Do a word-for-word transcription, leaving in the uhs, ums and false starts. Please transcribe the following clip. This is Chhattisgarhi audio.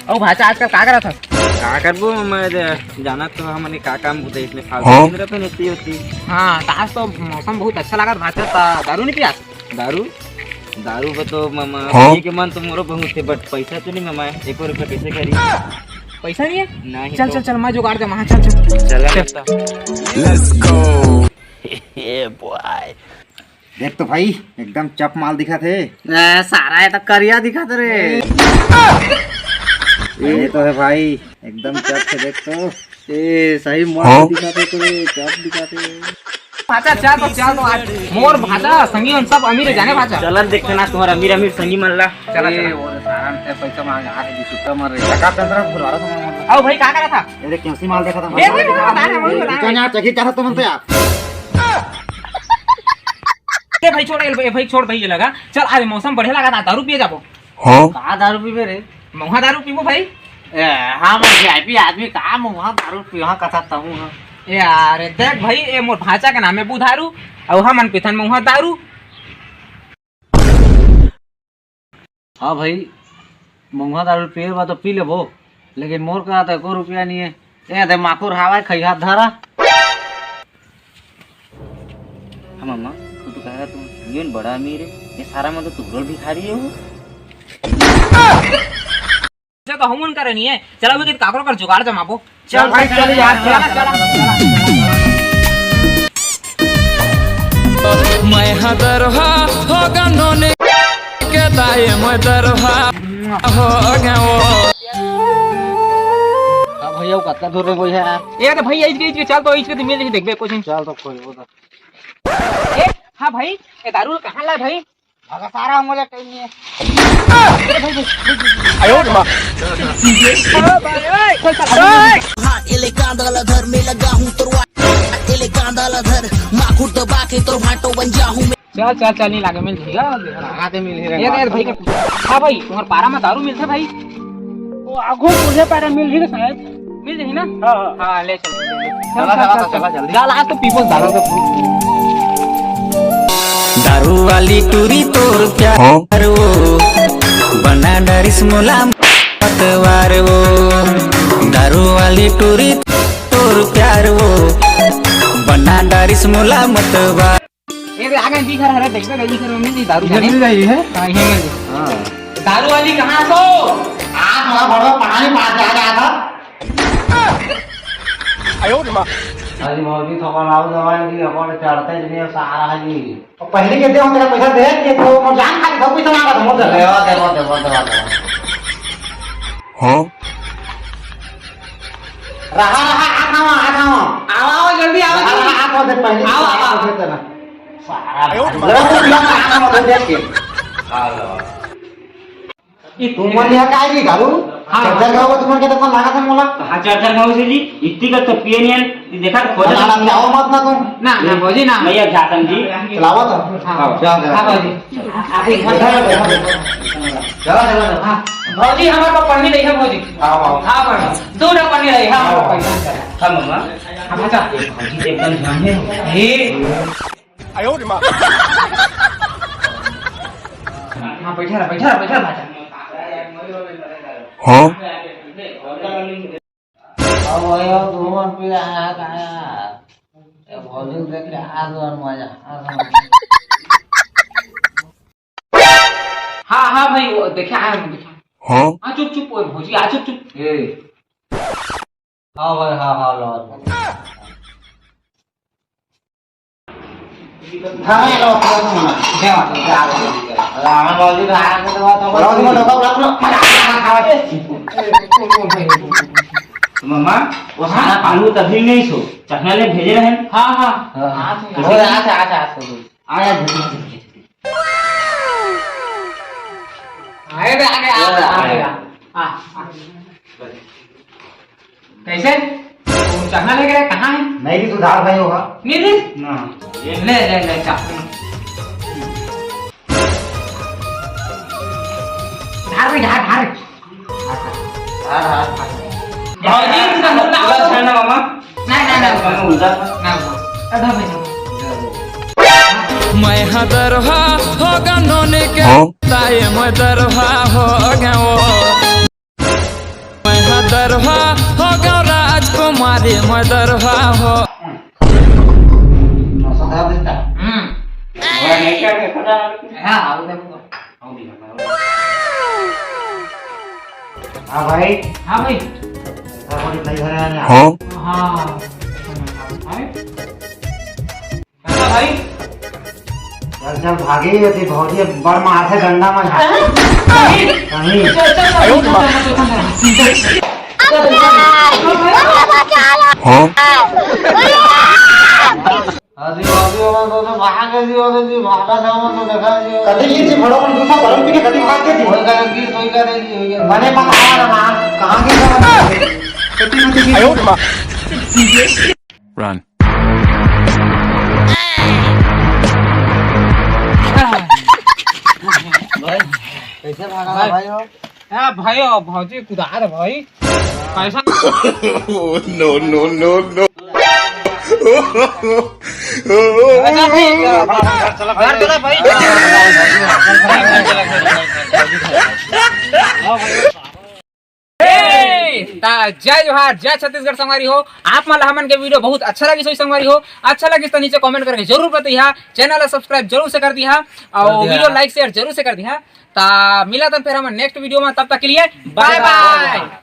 अउ भाचा, आजकल का करत हस? का करबो, मैं दे-, जानत तो हमन के का काम होथे, इसने फालतू हाँ। दिन रहते नहीं होती। हाँ, तो आज तो मौसम बहुत अच्छा लागत भाचा, ता दारू नहीं पियास? दारू? दारू ब तो मामा, हाँ। पी के मन तो मोरो बहुत थे, but पैसा तो नहीं मामा, एको रुपया कैसे करी? पैसा नहीं है? नहीं चल, तो। चल, चल, मैं जुगाड़ दे, वहाँ चल, चल। चला चल। Let's go। ये बॉय। देख तो भाई, एकदम चप माल दिखत हे। ए, सारा ये तो करिया दिखत रे। ये तो है भाई, एकदम चप से देख तो। ए, सही मस्त हाँ? दिखत हे तो रे, चप दिखत हे। भाचा, चल तो, चल तो आज। मोर भाचा, संगी मन सब अमीर हे जाने भाचा। चलन देखते ना तुम्हारा अमीर अमीर संगी मन ला। चला, ए, चला। वो सारा से पैसा मांग, हाथ भी सुट्टा मार रहे। टका पैसा भुलवा रहा था। आओ भाई, का करा था? ये देख, कैसी माल देखा था। ए, भाई, बता ना, भाई, बता ना। चल यार, चेक ही चाहता तुम तो यार। ए भाई छोड़, ए भाई छोड़ भाई, ये लगा। चल, आज मौसम बढ़िया लगा था, दारू पिए जाबो। हाँ? का दारू पीबे रे? महुआ दारू पीबो भाई। ए, हाँ, मैं वीआईपी आदमी, का महुआ दारू पीहा कथा तहूँ हाँ। ए यार, देख भाई, ए मोर भाचा के नाम है बुधारू, अउ हमन पीथन महुआ दारू। हाँ भाई, महुआ दारू पिए बा तो पी लेबो, लेकिन मोर करा तो एको रुपया नहीं है। ए दे माकुर हावय, खइहा धरा। हाँ मामा, तू तो कह रहा तू जीवन बड़ा अमीर है, ये सारा मन तो तुहरो भिखारी है वो। अच्छा तो हमन करे नहीं है, चला भी काकरो कर जुगाड़ जमाबो। चल भाई, चल यार, चल। चला, चला, चला। मैं हदरहा हो गनोने के दाए, मैं दरहा हो गयो। अब भैया, वो कतना दूर में कोई है यार? ए, तो भैया, इचके, इचके, चल तो, इचके तो मिल जाही, देखबे, कुछ नहीं। चल तो, खोल, वो तो। ए, हाँ भाई, ए, दारू कहाँ ला भाई? भागा सारा, मोला टाइम नहीं है। हाथ एले कांदा ला धर, मैं लगा हूँ तोर वा-, हाथ एले कांदा ला धर, माखुर दबा के तोर भाटो बन जाहूँ मैं। चल, चल, चल, नहीं लागे, मिल जाएगा। कहाँ से मिल ये, ये भाई का, हाँ भाई, तुम्हारे पारा में दारू मिलते भाई। वो आगू तुझे पैरा मिल ही शायद। मिल जाही ना? हाँ, हाँ। हाँ, ले चल। चला, चला, चला, चला, जल्दी। चल, आज तो पीपल दारू का। दारू वाली टूरी तोर प्यार हाँ? वो बना डरिस मोला मतवार वो। दारू वाली टूरी तोर प्यार वो बना डरिस मोला मतवार। ए, आगे जी घर हरे, देखबे, जी घर में मिल जी दारू इधर जाने। मिल जाही है? हाँ, इधर मिल जी। हाँ। दारू वाली कहाँ तो? आज थोड़ा बड़ा पानी पास आ गया था। अरे मौजी, थोड़ा लाओ दवाई जी, अपन चढ़ते जने सारा है जी। तो पहले के दे, हम तेरा पैसा दे, ये तो मैं जान खा के पैसा मांगा था, मोर से। देवा, देवा, देवा, देवा, देवा। हाँ? रहा, रहा, आ खावा, आ खावा। आवा, आवा, जल्दी आवा, रहा, जल्दी। रहा, आ खावा, दे पहले। आवा, आवा। दे तेरा। सारा भाई, जरा कुछ लगा, आ खावा, दे देख के। ये तुम मन यहाँ काय नहीं घालू? हाँ। चार चार गाँव का तुमन के तो कौन लगा था मोला? हाँ, चार चार गाँव से जी, इतनी का तो पिए नहीं है, ये देखा तो खोजा ना, ना, ना, जाओ मत ना तुम। ना, ना, भौजी, ना। भैया, जातन जी। चलावा तो। हाँ। हाँ। चल, चल। हाँ, भौजी। आप ही घर बैठा, बैठा, बैठा। चला, चला, चला। हाँ। भौजी, हमारे पास पढ़ने नहीं है, भौजी। हाँ, हाँ। हाँ, भौजी। दो रुपया पढ़ने रही, हाँ, हाँ। हाँ, पैसा। हाँ, मम्मा। हाँ, बच्चा। ये भौजी तो एकदम ध्यान में हो। हे। हाँ, बैठा रहा, बैठा रहा, बैठा रहा, भाचा। हाँ? अब भैया, धुआं पी रहा है, कहाँ? ए, भौजी देख ले, हाथ और मजा, हाथ और मजा। हाँ, हाँ भाई, वो देखे आया हूँ, देखे। हाँ? हाँ, चुप, चुप, वो भौजी, आ, चुप, चुप। ए। हाँ भाई, हाँ, हाँ, लो। हाँ, लो, लो, लो। राम मौजी, राम को तो बात हो गई। लो, लो, लो, लो, लो। मजा आ रहा है। तो मामा, वो सारा पालू तभी नहीं सो, चखना ले भेजे रहे। हाँ, हाँ। हाँ, हाँ, हाँ। अच्छा, अच्छा, अच्छा। आया, आया, आया, आया। आए बे, आगे, आ, आ, आ, आ। आ, आ। कैसे? वो चखना ले गया, कहाँ है? नहीं, तू धार भाई होगा। नहीं, नहीं। ना। ले, ले, ले, चखना। धार भाई, धार, धार। हाँ, हाँ, हाँ। भौजी, तुम सब बोलना हो। अच्छा है ना, मामा? नहीं, नहीं, नहीं। मामा, उल्टा। नहीं, मामा। अधा भाई, मामा। मैं हदरहा हो गनोने के हाँ? ताए मैं दरहा हो गयो। दरभा हो गो राजकुमारी मैं दरभा हो। हम्म। हाँ, वो देखो। हाँ भाई। हाँ भाई। पैसा कौड़ी नहीं भरे हैं। हाँ। हाँ। हाँ भाई। चल, चल, भागे ये थी, भौजी बड़ मार से डंडा में। हाँ? कहीं। चल, चल, चल, चल, चल, चल, चल, चल। हाँ? अरे, अरे, अरे, अरे, भागा के जी, अरे जी, भागा था, वो तो देखा जी। कथी की थी, बड़ा मन गुस्सा, बरम पी के कथी भाग के थी? वही करेगी, वही करेगी, वही करेगी। मने पता है ना, कहाँ की समझ? कथी, कथी की? Run। कैसे भागा था भाई हो? हाँ भाई, ओ भौजी कुदार भाई। कैसा? Oh, no, no, no, no। अच्छा भाई, घर चला भाई। ए, ता जय जोहार, जय छत्तीसगढ़ संगवारी हो। आप मन ला हमन के वीडियो बहुत अच्छा लगिस होही संगवारी हो। अच्छा लगिस त नीचे कमेंट करके जरूर बतइहा, चैनल ला सब्सक्राइब जरूर से कर दिहा और कर दिहा। वीडियो लाइक शेयर जरूर से कर दिहा। ता मिलथन फिर हमन नेक्स्ट वीडियो में, तब तक के लिए बाय बाय।